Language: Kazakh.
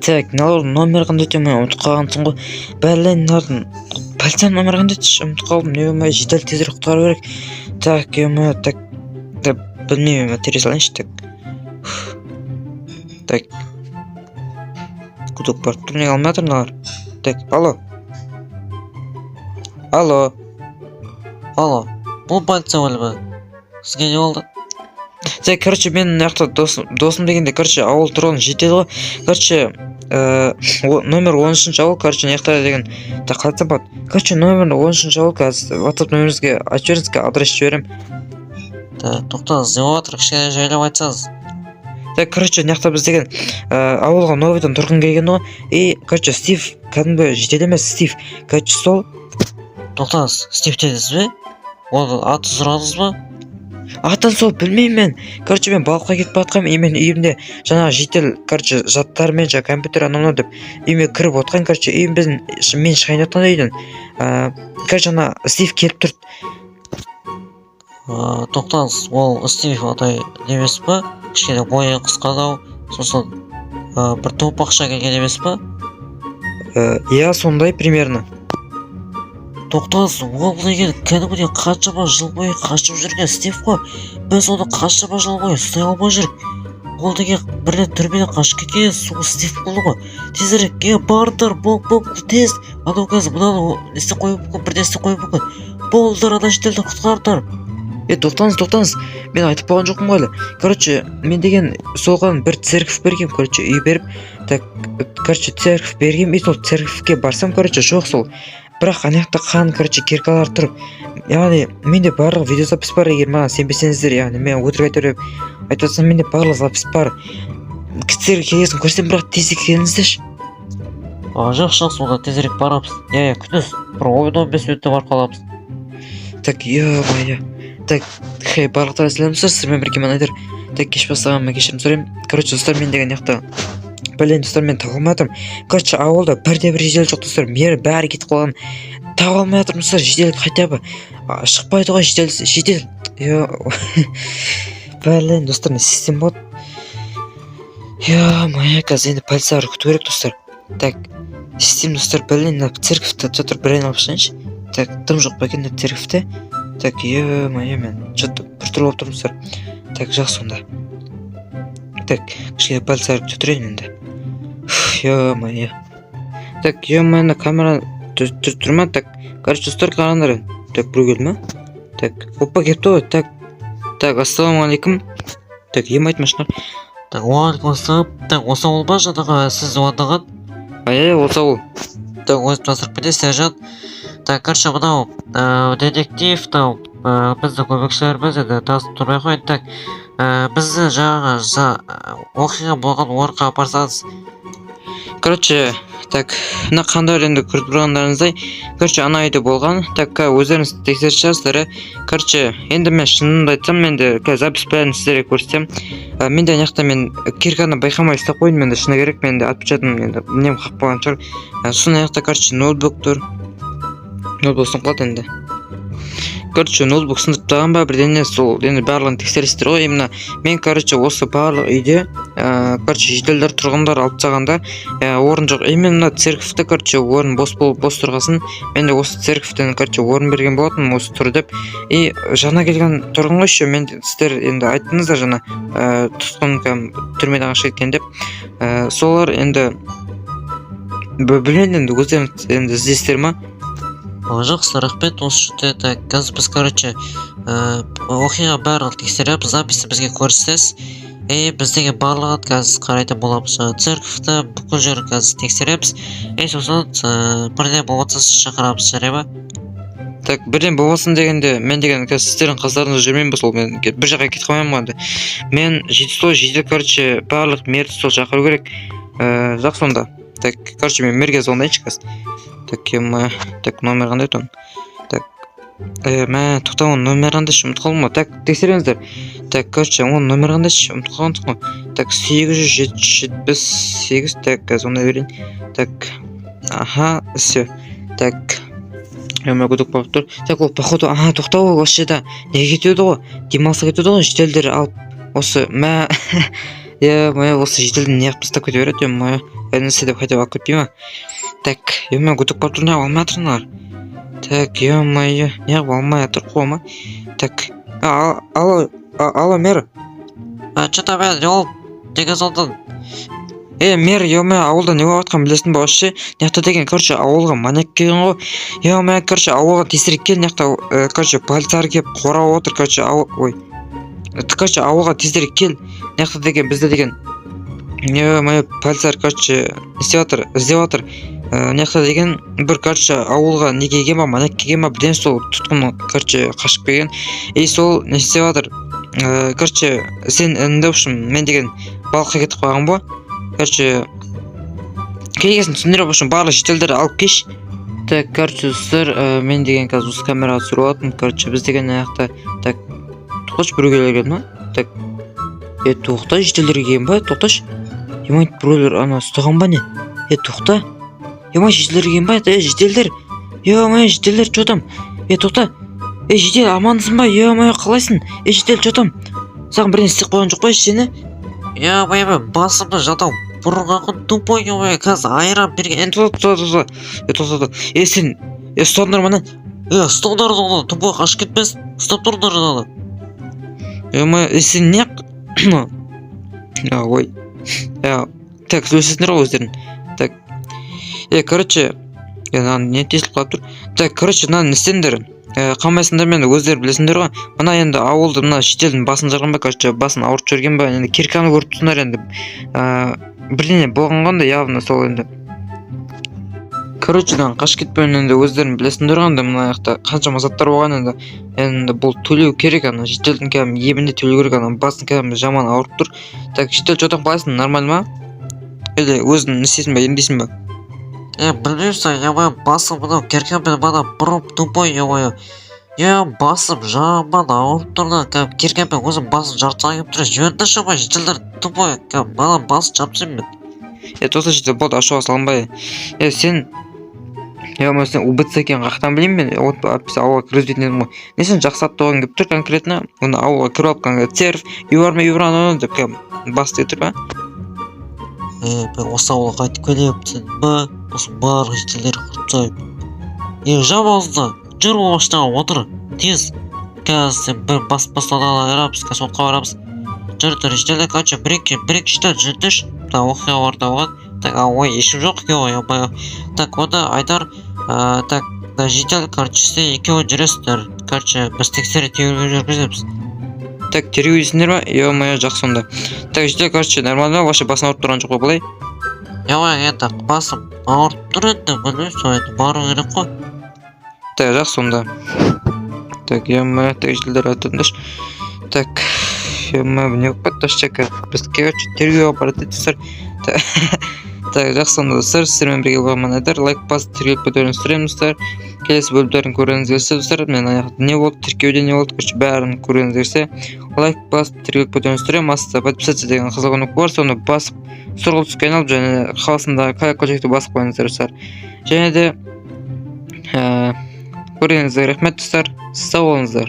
Так, мыналардың номері қандай екен? Мен ұмытып қалғансың ғой, бәле. Мыналардың полицияның номері қандай еді? Ұмытып қалдым. Е, жедел, тезірек құтқару керек. Так, е, так, так, білмеймін, тере салайыншы. Так, так, гудок барып тұр. Неге алмай жатыр мыналар? Так, алло, алло. Алло, бұл полиция бөлімі, сізге не болды? Так, короче, мен мына жақта досым дегенде, короче, ауыл тұрғыны жетеді ғой. Короче, номер 13-ауыл. Короче, мына жақта деген, так, қалай айтсам болады? Короче, номер 13-ауыл. Қазір WhatsApp номеріңізге айтып жіберіңіз, адрес жіберемін. Так, тоқтаңыз, не болып жатыр? Кішкене жайлап айтсаңыз. Так, короче, мына жақта біз деген ауылға новыйдан тұрғын келген ғой. И, короче, Стив, кәдімгі жедел емес, Стив, короче, сол. Тоқтаңыз, Стив дедіңіз бе? Оның атын сұрадыңыз ба? Атын сол білмеймін мен. Короче, мен балыққа кетіп бара жатқанмын, и мен үйімде жаңағы жедел, короче, заттармен, жаңағы компьютер, анау мынау деп үйіме кіріп отқан. Короче, үйім біздің, мен шығайын жатқан үйден, короче, ана Стив келіп тұр. Тоқтаңыз, ол Стив андай не емес па, кішкене бойы қысқалау, сосын бір томпақша келген емес па? Иә, сондай примерно. Тоқтаңыз, ол деген кәдімгідей қаншама жыл бойы қашып жүрген Стив қой. Біз оны қаншама жыл бойы ұстай алмай жүрік. Ол деген бір рет түрмеден қашып кеткен, сол Стив болды ғой. Тезірек, е, барыңдар, бол, бол, тез, анау қазір мынаны не істеп қоюы мүмкін, бірдеңе істеп қоюы мүмкін. Болыңдар, ана жительді құтқарыңдар. Е, тоқтаңыз, тоқтаңыз, мен айтып болған жоқпын ғой әлі. Короче, мен деген соған бір церковь бергем, короче, үй беріп. Так, короче, церковь бергем, и сол церковьке барсам, короче, жоқ сол. Бірақ ана жақта қан, короче, киркалар тұр. Яғни менде барлық видеозапись бар, егер маған сенбесеңіздер. Яғни мен өтірік айта беріп айтып жатсам, менде барлық запись бар. Сіздерге келесін көрсетемін, бірақ тезірек келіңіздерші. А, жақсы, жақсы, онда тезірек барамыз. Иә, күндіз бір 10-15 минутта барып қаламыз. Так, ё-моё. Так, хей, барлықтарыңыз сәлеметсіздер, сіздермен бірге мен, Айдар. Так, кеш бастағаныма кешірім сұраймын. Короче, достар, мен деген жақта, блин, достар, мен таба алмай жатырмын. Короче, ауылда бірде бір жедел жоқ, достар, мері бәрі кетіп қалған. Таба алмай жатырмын, достар, жедел хотя бы. Шықпайды ғой жедел, жедел. Е, блин, достар, не істесем болады? Ё-моё, қазір енді полицияларды күту керек, достар. Так, не істеймін, достар? Блин, мына церковьте тұр, бірін алып шығайыншы. Так, дым жоқ па екен мына церковьте? Так, ё-моё, мен че-то біртүрлі болып тұрмын, достар. Так, жақсы онда. Так, кішкене полицияларды күте тұрайын енді. Ё-моё. Так, ё-моё, мына камера түсіріп тұр ма? Так, короче, достар, қараңдар. Так, біреу келді ма? Так, опа, келіпті ғой. Так, так, ассалаумағалейкум. Так, ем айтма. Так, уағалейкум. Так, осы ауыл ба жаңағы сіз звондаған? Иә, осы ауыл. Так, өзім таныстырып кетейін, сержант. Так, короче, мынау детектив, мынау біздің көмекшілеріміз, енді танысып тұрмай ақ қояйын. Так, бізді жаңағы оқиға болған орынға апарсаңыз. Короче, так, мына қандар енді көріп тұрғандарыңыздай, короче, ана үйде болған. Так, өздеріңіз тексеріп шығарсыздар, иә. Короче, енді мен шынымды айтсам, енді қазір запись бәрін сіздерге көрсетемін. Мен де ана жақта мен кирканы байқамай ұстап қойдым енді, шыны керек, мен де отпечатым енді нем қалып қалған шығар. Сосын ана жақта, короче, ноутбук тұр. Ноутбук сынып қалды енді. Короче, ноутбук сындырып тастаған ба, бірдеңе сол, енді барлығын тексересіздер ғой. Именно мен, короче, осы барлық үйде, короче, жительдер, тұрғындар алып тастағанда, орын жоқ. Именно мына церковьте, короче, орын бос болып, бос тұрғасын, мен де осы церковьтен, короче, орын берген болатынмын осы тұр деп. И жаңа келген тұрғын ғой еще. Мен сіздер енді айттыңыздар жаңа, тұтқын кәдімгі түрмеден қашып кеткен деп. Солар енді білмедім енді, өздеріңіз енді іздейсіздер ма? Жақсы, рахмет осы жерде. Так, қазір біз, короче, оқиға барлығын тексереміз, записьті бізге көрсетесіз, и біз деген барлығын қазір қарайтын боламыз. Церковьті, бүкіл жерін қазір тексереміз, и сосын бірдеңе болып жатса, сізді шақырамыз, жарай ма? Так, бірден болмасын дегенде, мен деген қазір сіздердің қастарыңызда жүрмеймін ба? Сол мен бір жаққа кетіп қалмаймын ғой енді. Мен жеті сол жедел, короче, барлық мерді сол шақыру керек. Жақсы онда. Так, короче, мен мерге звондайыншы қазір. Так, ема, так, номер қандай еді оның? Так, мә, тоқта, оның номері қандай, ұмытып қалдым ғой. Так, тексеріңіздер. Так, короче, оның номері қандай, ұмытып қалғансың ғой. Так, 878. Так, қазір ондай берейін. Так, аха, все. Так, ема, гудок болып тұр. Так, ол походу, ага, тоқта, ол осы жерде неге кетеді ғой, демалысқа кетеді ғой, жительдер алып осы, мә. Е, осы жительді неғып тастап кете береді, е, інісі деп хотя бы алып кетпей ма? Так, е, гудок барып тұр, неғып алмай жатырсыңдар? Так, е, неғып алмай жатыр қолыма? Так, алло, алло, мэр. А че там, не болды деген сондан? Е, мэр, е, ауылда не болып жатқанын білесің ба вообще? Мына жақта деген, короче, ауылға маньяк келген ғой. Е, короче, ауылға тезірек кел, мына жақта, короче, полициялар келіп қорап отыр, короче, ой. Короче, ауылға тезірек кел. Мына жақта деген бізде деген, е, полициялар, короче, не істеп жатыр, іздеп жатыр. Мына жақта деген бір, короче, ауылға не келген ба, маньяк келген ба, бірдеңе, сол тұтқын, короче, қашып келген. И сол не істеп жатыр? Короче, сен інді, в общем, мен деген балыққа кетіп қалған ғой. Короче, келгесін түсіндіріп, в общем, барлық жительдерді алып келші. Так, короче, достар, мен деген қазір осы камераға түсіріп алатынмын. Короче, біз деген ана жақта. Так, тоқташы, біреу келген ма? Так, е, тоқта, жительдер келген ба? Тоқташы, ё, біреулер ана ұстаған ба, не? Е, тоқта, ё, жительдер келген ба? Е, жительдер, ё, жительдер, че там? Е, тоқта, е, житель, амансың ба? Ё, қалайсың? Е, житель, че там, саған бірдеңе істеп қойған жоқ па сені? Е, басымды жатау бұрғақын тупой, е, қазір айран берген. Е, тоқта, тоқта, тоқта, е, тоқта, тоқта, е, сен, е, ұстадыңдар ма, не? Е, ұстаңдар оны, тупой қашып кетпесін, ұстап тұрыңдар аны. Е, сен не, ой, так, сөйлесесіңдер ғой өздерің. Так, е, короче, е, мынаны не тесіліп қалып тұр? Так, короче, мынаны не істеңдер, қамайсыңдар мен, өздері білесіңдер ғой. Мына енді ауылды мына шетелдің басын жарған ба, короче, басын ауыртып жіберген ба, енді кирканы көріп тұрсыңдар енді, бірдеңе болған ғой енді, явно сол енді. Короче, мынаны қашып кетпеуін енді өздерің білесіңдер ғой. Енді мына жақта қаншама заттар болған енді. Енді бұл төлеу керек, ана жительдің кәдімгі ебінде төлеу керек, ана басын кәдімгі жаман ауырып тұр. Так, житель, че там, қалайсың, нормально ма, или өзің не істейсің ба, емдейсің ба? Е, білмеймін, е, басым мынау киркамен мана бұрып, тупой, е, е, басым жаман ауырып тұр да, кәдімгі киркамен өзім басын жарып тастағым келіп тұр. Жіберіңдерші, ой, жительдер, тупой, кәдімгі мана басын жарып тастаймын мен. Е, тоқта, житель, болды, ашуға салынбай. Е, сен, е, сен УБЦ екенін қаяқтан білеймін мен? Вот біз ауылға кіргізбейтін едім ғой. Не, сен жақсы атты қойғың келіп тұр, конкретно оны ауылға кіріп алып, конкретно церв you are you are деп кәдімгі бас істеп тұр ба? Е, мен осы ауылға қайтып келемін, сен ба, осы барлық жительдерді құрып тастаймын. Е, жап аузыңды, жүр, ол машинаға отыр тез, қазір сен бір бас бастаудан айырамыз, қазір сотқа барамыз. Жүр, тұр, жительдер, короче, бір екі житель жүріңдерші, мына оқиға орнында болған. Так, а, ой, ешкім жоқ екен ғой, ё. Так, онда Айдар, так, мына житель, короче, сен екеуің жүресіңдер, короче, біз тексеріп жүргіземіз. Так, тергеу дейсіңдер ма? Е мое, жақсы онда. Так, житель, короче, нормально ма вообще, басын ауырып тұрған жоқ қой былай? Е, енді басым ауырып тұр енді, білмеймін, сол енді бару керек қой. Так, жақсы онда. Так, е мое, так, жительдер, айтыңдаршы. Так, е мое, не болып кетті вообще? Біз, короче, тергеуге барады дейді, достар. Так, жақсы онда, достар, сіздермен бірге болған Айдар. Лайк басып, тіркеліп кетулеріңізді сұраймын, достар. Келесі бөлімдерін көргіңіз келсе, достар, мен ана жақта не болды, тіркеуде не болды, короче, бәрін көргіңіз келсе, лайк басып, тіркеліп кетуіңізді сұраймын. Астында «Подписаться» деген қызыл кнопка бар, соны басып, сұрғылт түске айналып және қасындағы колокольчикті басып қойыңыздар, достар. Және де көргеніңізге рахмет, достар, сау болыңыздар.